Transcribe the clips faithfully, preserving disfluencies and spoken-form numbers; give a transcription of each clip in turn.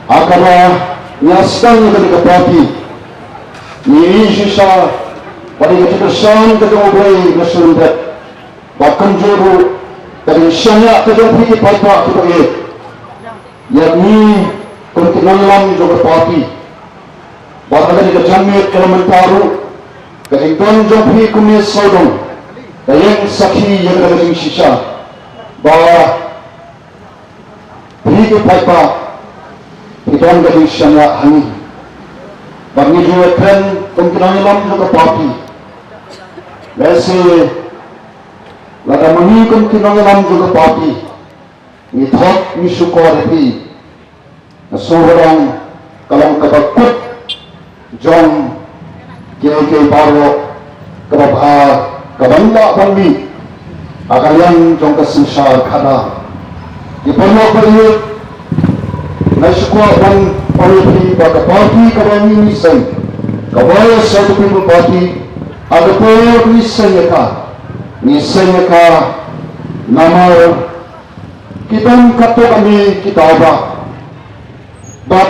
Ha kaba ngi sdang ïa kane ka party, ngi ïohi shisha ba dei ka jingkyrshan ka jong U Blei ka shu lyndet. Bad kumjuh ruh ka jingshaniah ka jong phi ki paidbah kiba ïeit ïa ngi kum ki nongïalam jong ka party. Bad ha kane ka janmiet ka la mynta ruh, ka jingdon jong phi kum ïa sawdong ka ïeng sakhi ïa kane ka jingshisha ba phi ki paidbah phi don ka jingshaniah ha ngi. Bad ngi ju ïakren kum ki nongïalam jong ka party. Lehse lada ma ngi kum ki nongïalam jong ka party ngi thok ngi shukor ïa phi, nga sngew ba dang ka long kaba kut jong kiei kiei baroh kaba bha kaban lah ban mih ha ka liang jong ka synshar khadar. Ki paralok ba ïeit, nga shu kwah ban ong ïa phi ba ka party kaba ngi ngi seng, ka Voice of the People Party, ha ka por ngi seng ïa ka, ngi seng ïa ka namar ki don katto katne ki daw ba, bad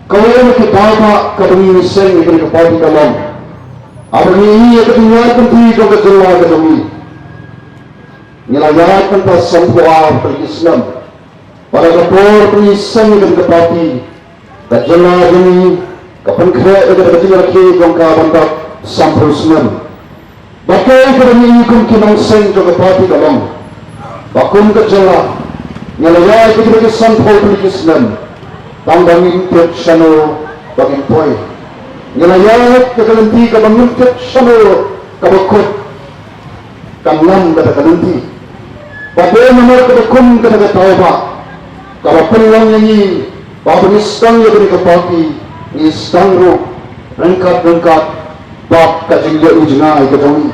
kawei na ki daw ba kaba ngi seng ïa kane ka party ka long, haba ngi ïohi ïa ka jingïaid lynti jong ka jylla ka jong ngi. Ngi la ïaid mynta sanphew ar tylli ki snem. Bad ha ka por ba ngi seng ïa kane ka party, ka jylla jong ngi ka pynkhreh ïa ka jingrakhe jong ka ban dap sanphew snem. Bad kaei kaba ngi i kum ki nongseng jong ka party ka long ba kum ka jylla ngi la ïaid ïa kine ki sanphew tylli ki snem tang ba ngim tip shano ba ngin poi. Ngi la ïaid ïa ka lynti kaba ngim tip shano kaba kut kan lam kata ka lynti. Bad dei namar kaba kum kata ka tawba kaba pynlong ïa ngi ba haba ngi sdang ïa kane ka party ngi sdang ruh ryngkat ryngkat bad ka jingïohi jngai ka jong ngi.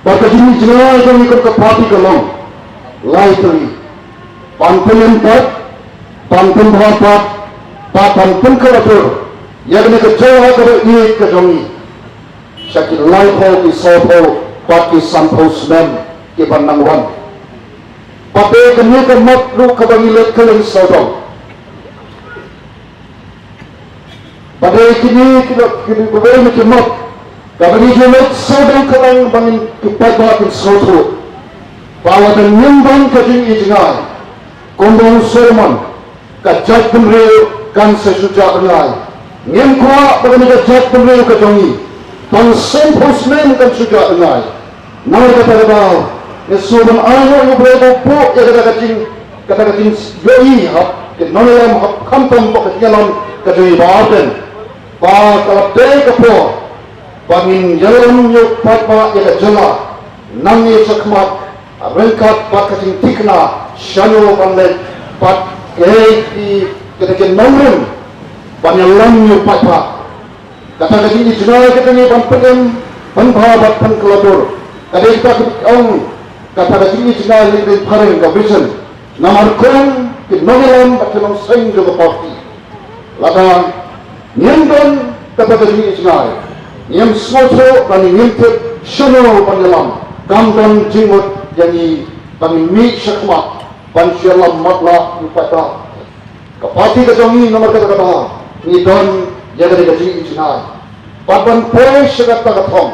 Bad ka jingïohi jngai ka jong ngi kum ka party ka long lai tylli: ban pynïeng pat, ban pynbha pat, bad ban pynkylla dur ïa kane ka jylla kaba ïeit ka jong ngi sha ki laiphew, ki sawphew bad ki sanphew snem kiban nang wan. Bad dei kane ka mot ruh kaba ngi leit kylleng sawdong. Bad dei kine ki, kine kiwei na ki mot kaba ngi ju leit sawdong kylleng ba ngin, ki paidbah kin sngewthuh ba lada ngim don ka jingïohi jngai kumba u Solomon, ka jaitbynriew kan sa shu jah rngai. Ngim kwah ba kane ka jaitbynriew ka jong ngi tang sanphew snem kan shu jah rngai. Namar kata ka daw ngi sngewbha ban ai nguh ïa U Blei ba u buh ïa kata ka jing, kata ka jingïohi ha ki nongïalam, ha khamtam ba ka jingïalam ka jong i Bah Ardent, ba ka la dei ka por ba ngin ïalam ïa u paidbah, ïa ka jylla nangne shakhmat, ryngkat bad ka jingthikna shano ban leit bad kaei ki, kita ki nongrim ban ïalam ïa u paidbah. Kata ka jingïohi jngai ka jong ngi ban pynïeng, pynbha bad pynkylla dur ka dei kata ka ong, kata ka jingïohi jngai lynti phareng, ka vision. Namar kum ki nongïalam bad ki nongseng jong ka party, lada ngim don kata ka jingïohi jngai, ngim sngewthuh lane ngim tip shano ban ïalam, kam don jingmut ïa ngi ban mih shakhmat ban shu ïalam matlah ïa u paidbah. Ka party ka jong ngi namar kata ka daw ngi don ïa kata ka jingïohi jngai. Bad ban poi sha kata ka thong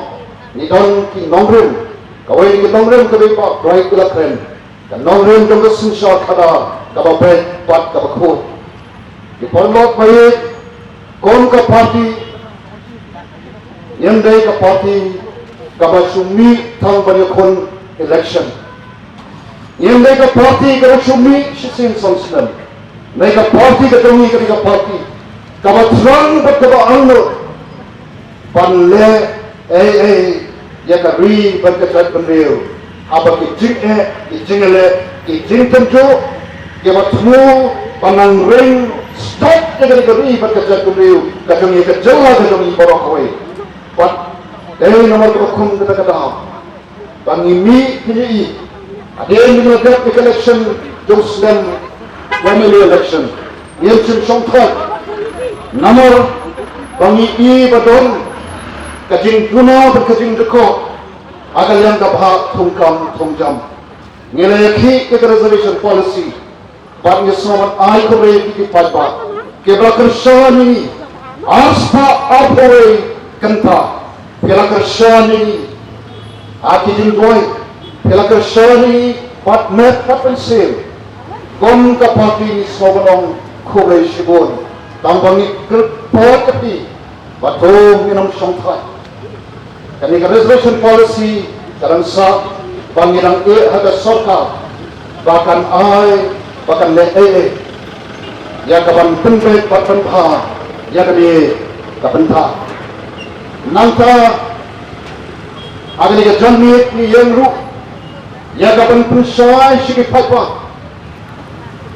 ngi don ki nongrim, kawei na ki nongrim kaba i Bah Bright i la kren, ka nongrim jong ka synshar khadar kaba beit bad kaba khuid. Ki paralok ba ïeit, kum ka party ngim dei ka party kaba shu mih tang ban ïakhun election. Ngim dei ka party kaba shu mih shisien san snem. Dei ka party ka jong ngi ka dei ka party kaba thrang bad kaba angnud ban leh ei ei ïa ka ri bad ka jaitbynriew ha ba ki jingeh, ki jingïaleh, ki jingtynjuh, kiba thmu ban nang ring stet ïa ka ri bad ka jaitbynriew ka jong ngi, ka jylla ka jong ngi baroh kawei. Bad dei namar kaba kum kata ka daw ba ngi mih, ngi ïohi hadien ba ngi la dep ïa ka election jong snem, M L A election, ngim shym shongthait namar ba ngi i ba don ka jingduna bad ka jingdkoh ha ka liang ka bhah thungkam thungjam. Ngi la ïakhih ïa ka reservation policy bad ngi sngewbha ban ai khublei ïa phi ki paidbah. Ki ba la kyrshan ïa ngi, ar spah arphew wei kynta. Ki la kyrshan ïa ngi ha ki jingduwai, ki la kyrshan ïa ngi bad met bad mynsiem. Kum ka party ngi sngewbha ban ong khublei shibun. Tang ba ngi kyrpad ïa phi ba to ngin ym shongthait. Kane ka reservation policy ka dang sah ba ngi dang ïeh ha ka sorkar ba kan ai, ba kan leh ei ei ïa ka ban pynbeit bad pynbha ïa kane ka bynta. Nangta ha kane ka janmiet ngi ïeng ruh ïa ka ban pynshai sha ki paidbah.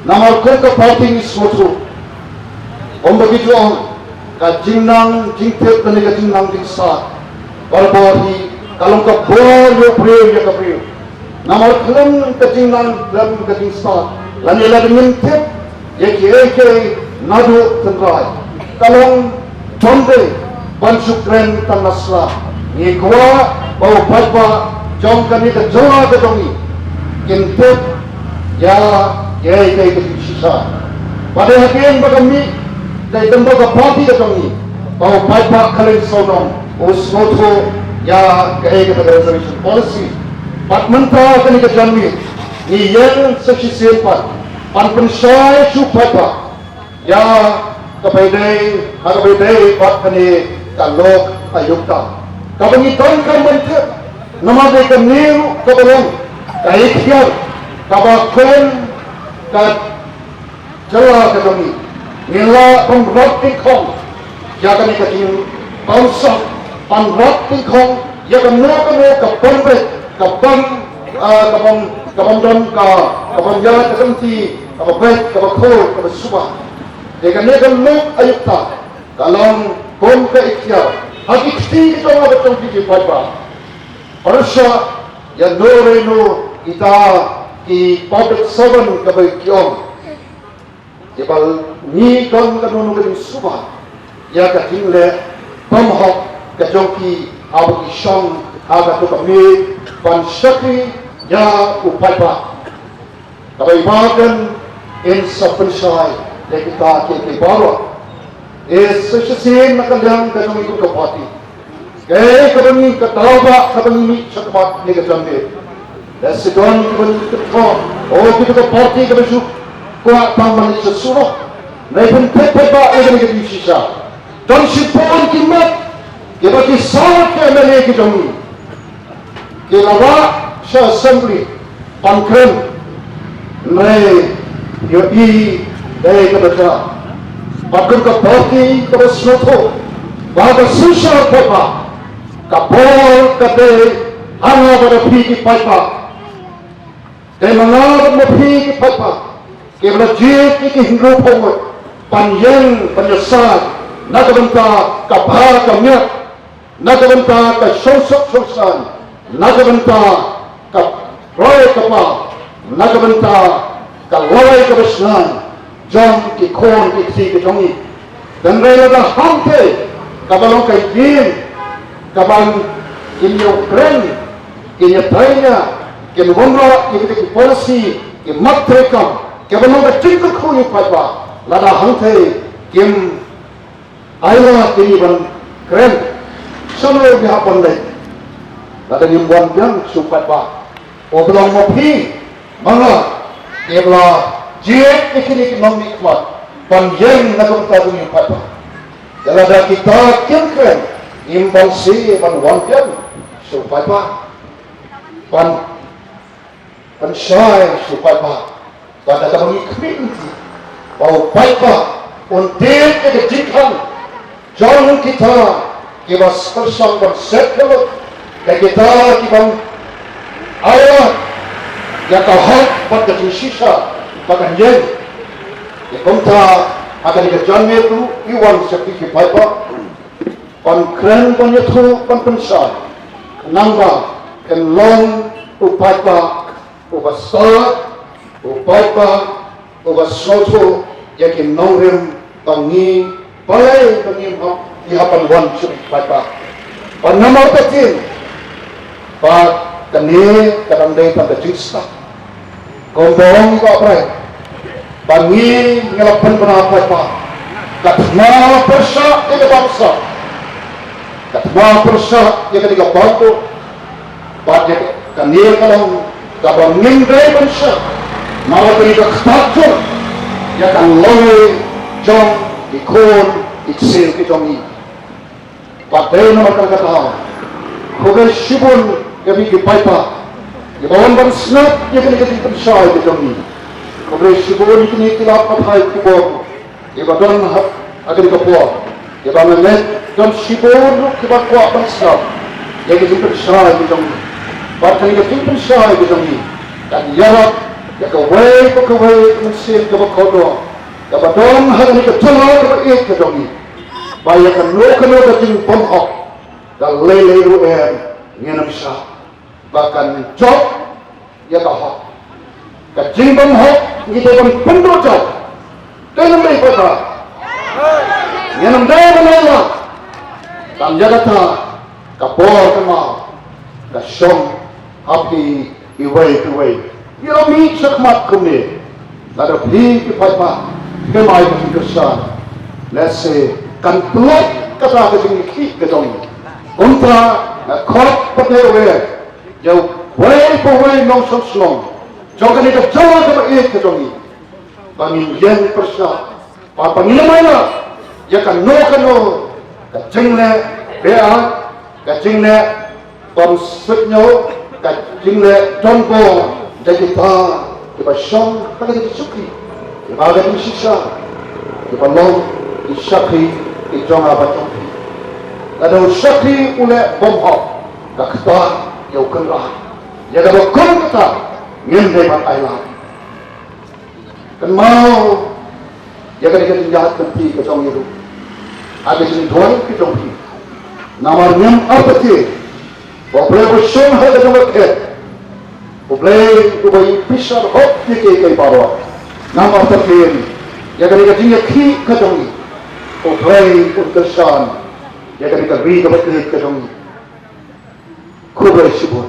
Namar kum ka party ngi sngewthuh, kum ba ki ju ong, ka jingnang jingtip lane ka jingnang jingstad barabor hi ka long ka bor ïa u briew ïa ka briew. Namar khlem ka jingnang khlem ka jingstad lane lada ngim tip ïa kiei kiei naduh tynrai, ka long Bombay ban shu kren tang na sla. Ngi kwah ba u paidbah jong kane ka jylla ka jong ngi kin tip ïa kaei kaei ka jingshisha. Ba dei hadien ba ka mih dei tang ba ka party ka jong ngi ba u paidbah Khliehriat Sohnong u sngewthuh ïa kaei kata ka reservation policy. Bad mynta kane ka janmiet ngi ïeng sa shisien pat ban pynshai sha u paidbah ïa kaba ïadei, ha kaba ïadei bad kane ka Lok Ayukta. Kaba ngi donkam ban tip namar dei kane ruh kaba long ka iktiar kaba kren ka jylla ka jong ngi. Ngin lah ban rat dyngkhong ïa kane ka jingbangsap, ban rat dyngkhong ïa kano kano ka bym beit, ka bym, ah, ka bym, ka bym don ka, ka bym ïaid ka lynti kaba beit, kaba khuid, kaba suba. Te kane ka Lok Ayukta ka long kum ka iktiar ha ki kti ki jong nga bad jong phi ki paidbah. Pyrshah ïa no re no kita ki public servant kaba ki ong, ïa ba ngi don kano kano ka jingsuba ïa ka jingleh bymhok ka jong ki haba ki shong ha kato ka miet ban shakri ïa u paidbah. Kaba i ba kan in sa pynshai ïa kita kiei kiei baroh. Is sa shisien na ka liang ka jong i kum ka party, kaei kaba ngi, ka daw ba kaba ngi mih shakhmat ne ka janmiet, la sdang kaba ngi kynthoh, o kita ka party kaba shu kwah tang ban leit sha surok, nai pynphet phet ba ïa kane ka jingshisha. Don shibun ki mat kiba ki sawdong ki M L A ki jong ngi ki la rah sha assembly ban kren, hynrei ïohi dei kaba jia. Bad kum ka party kaba sngewthuh ba ka synshar paidbah, ka bor ka dei ha nga bad ha phi ki paidbah. Dei ma nga bad ma phi ki paidbah kiba la jied ïa ki hynriewphew ngut ban ïeng ban ïasaid na ka bynta ka bha ka miat, na ka bynta ka shongsuk shongsaiñ, na ka bynta ka roi ka par, na ka bynta ka lawei kaba shngaiñ jong ki khun ki kti ki jong ngi. Hynrei lada hangtei kaba long ka ïing kaba kin ïa kren, kin ïa trei ïa, kin wanrah ïa kita ki policy, ki mat treikam kiba long ka jingkyrkhu ïa u paidbah, lada hangtei kim ai lad ïa ngi ban kren, shano ngi hap ban leit? Lada ngim wan biang sha u paidbah, u ba long ma phi ma nga kiba la jied ïa kine ki nongmihkhmat ban ïeng na ka bynta jong u paidbah. Te lada kita kim kren, ngim banse ban wan biang sha u paidbah ban pynshai sha u paidbah. Bad da kaba ngi khmih lynti ba u paidbah un tip ïa ka jingkhang jong kita kiba sngewsih ban set ka lut, da kita kiba ai ïa ka hok bad ka jingshisha ba kan ïeng. Te kumta ha kane ka janmiet ruh ngi wan sha phi ki paidbah ban kren, ban ïathuh, ban pynshai, khnang ba kan long u paidbah uba stad, u paidbah uba sngewthuh ïa ki nongrim ba ngi, balei ba ngim hap, ngi hap ban wan sha u paidbah. Bad namar kata ba kane ka dang dei tang ka jingstad. Kumba ong i Bah Bright ba ngi, ngi la pynbna paidbah Ka thma pyrshah ïa ka bamsap. Ka thma pyrshah ïa kane ka bamduk. Bad ïa kane ka long kaba ngim dei ban shah. Namar kane ka ktah jur ïa ka lawei jong ki khun ki ksiew ki jong ngi. Bad dei namar kata ka daw, khublei shibun ïa phi ki paidbah kiba wan ban sngap ïa kane ka jingpynshai ka jong ngi. Khublei shibun ïa kine ki lad pathai ki bor kiba don ha, ha kane ka por. Kiba nga ngeit don shibun ruh kiba kwah ban sngap ïa ka jingpynshai ka jong ngi. Bad kane ka jingpynshai ka jong ngi kan ïarap ïa kawei pa kawei ka mynsiem kaba kordor kaba don ha kane ka jylla kaba ïeit ka jong ngi. Ba ïa kano kano ka jingbymhok ka lei lei ruh em ngin ym shah. Ba kan jop ïa ka hok. Ka jingbymhok ngi dei ban pynduh jop. Dei ne ym dei paidbah? Ngin ym dei ban leh lad. Tang ïa kata ka bor ka kynmaw ka shong ha phi iwei pa iwei. Ïa mih shakhmat kumne. Lada phi ki paidbah phim ai ka jingkyrshan, lehse kan pynlait kata ka jingïakhih ka jong ngi. Kumta nga khot pat ne wer ïa uwei pa uwei nongshong shnong jong kane ka jylla kaba ïeit ka jong ngi ba ngin ïeng pyrshah. Ba, ba ngin ym ai lad ïa kano kano ka jingleh beiñ, ka jingleh bym suidñiew, ka jingleh donbor da kita kiba shong ha kata ka shakri, kiba ha ka jingshisha, kiba long ki shakri ki jong nga bad jong phi. Lada u shakri u leh bymhok, ka ktah ïa u kynrad. Ïa kaba kum kata ngim dei ban ai lad. Kynmaw ïa kane ka jingïaid lynti ka jong ngi ruh ha ka jingduwai ka jong phi. Namar ngim artatien ba U Blei uba shong ha ka jong ka khet, U Blei uba ïohi bishar hok ïa kiei kiei baroh. Ngam artatien ïa kane ka jingïakhih ka jong ngi. U Blei un kyrshan ïa kane ka ri kaba ïeit ka jong ngi. Khublei shibun.